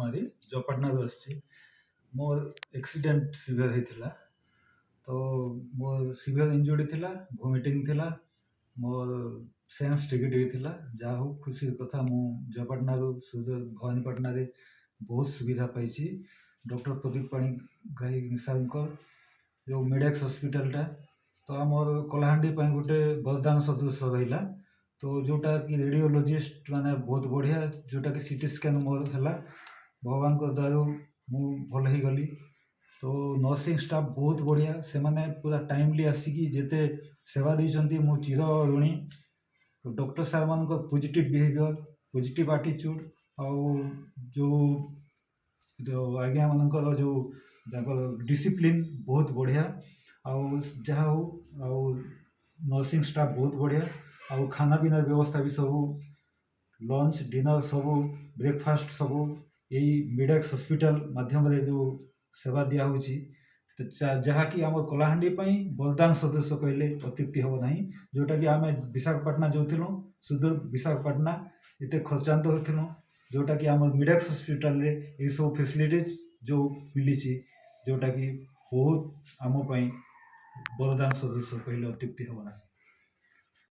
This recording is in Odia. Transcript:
କୁମାରୀ, ଜୟପାଟଣାରୁ ଆସିଛି। ମୋର ଆକ୍ସିଡେଣ୍ଟ ସିଭିୟର ହେଇଥିଲା। ତ ମୋ ସିଭିୟର ଇଞ୍ଜୁରି ଥିଲା, ଭୋମିଟିଂ ଥିଲା, ମୋର ସେନ୍ସ ଟିକେ ଟିକେ ଥିଲା। ଯାହା ହଉ, ଖୁସି କଥା, ମୁଁ ଜୟପାଟଣାରୁ ସୁଦୂର ଭବାନୀପାଟଣାରେ ବହୁତ ସୁବିଧା ପାଇଛି। ଡକ୍ଟର ପ୍ରଦୀପ ପାଣିଗ୍ରାହୀ ସାର୍ଙ୍କ ଯେଉଁ ମେଡ଼େକ୍ସ ହସ୍ପିଟାଲଟା ତ ଆମର କଳାହାଣ୍ଡି ପାଇଁ ଗୋଟେ ବରଦାନ ସଦୃଶ ରହିଲା। ତ ଯେଉଁଟାକି ରେଡ଼ିଓଲୋଜିଷ୍ଟ ମାନେ ବହୁତ ବଢ଼ିଆ, ଯେଉଁଟାକି ସିଟି ସ୍କାନ୍ ମୋର ହେଲା, ଭଗବାନଙ୍କ ଦୟାରୁ ମୁଁ ଭଲ ହେଇଗଲି। ତ ନର୍ସିଂ ଷ୍ଟାଫ୍ ବହୁତ ବଢ଼ିଆ, ସେମାନେ ପୁରା ଟାଇମଲି ଆସିକି ଯେତେ ସେବା ଦେଇଛନ୍ତି, ମୁଁ ଚିର ଋଣୀ। ଡକ୍ଟର ସାର୍ମାନଙ୍କ ପଜିଟିଭ୍ ବିହେଭିଅର୍, ପଜିଟିଭ୍ ଆଟିଚ୍ୟୁଡ଼୍ ଆଉ ଯେଉଁ ଯେଉଁ ଆଜ୍ଞାମାନଙ୍କର ଯେଉଁ ତାଙ୍କର ଡିସିପ୍ଲିନ୍ ବହୁତ ବଢ଼ିଆ। ଆଉ ଯାହା ହଉ, ଆଉ ନର୍ସିଂ ଷ୍ଟାଫ୍ ବହୁତ ବଢ଼ିଆ। ଆଉ ଖାନା ପିନାର ବ୍ୟବସ୍ଥା ବି ସବୁ, ଲଞ୍ଚ, ଡିନର୍ ସବୁ, ବ୍ରେକଫାଷ୍ଟ ସବୁ ଏଇ ମିଡ଼େକ୍ସ ହସ୍ପିଟାଲ ମାଧ୍ୟମରେ ଯେଉଁ ସେବା ଦିଆହେଉଛି, ତ ଯାହାକି ଆମ କଳାହାଣ୍ଡି ପାଇଁ ବରଦାନ ସଦୃଶ କହିଲେ ଅତ୍ୟୁକ୍ତି ହେବ ନାହିଁ। ଯେଉଁଟାକି ଆମେ ବିଶାଖାପାଟଣା ଯାଉଥିଲୁ, ସୁଦୂର ବିଶାଖାପାଟଣା, ଏତେ ଖର୍ଚ୍ଚାନ୍ତ ହେଉଥିଲୁ, ଯେଉଁଟାକି ଆମ ମିଡ଼େକ୍ସ ହସ୍ପିଟାଲରେ ଏଇସବୁ ଫେସିଲିଟିଜ୍ ଯେଉଁ ମିଳିଛି, ଯେଉଁଟାକି ବହୁତ ଆମ ପାଇଁ ବରଦାନ ସଦୃଶ କହିଲେ ଅତ୍ୟୁକ୍ତି ହେବ ନାହିଁ।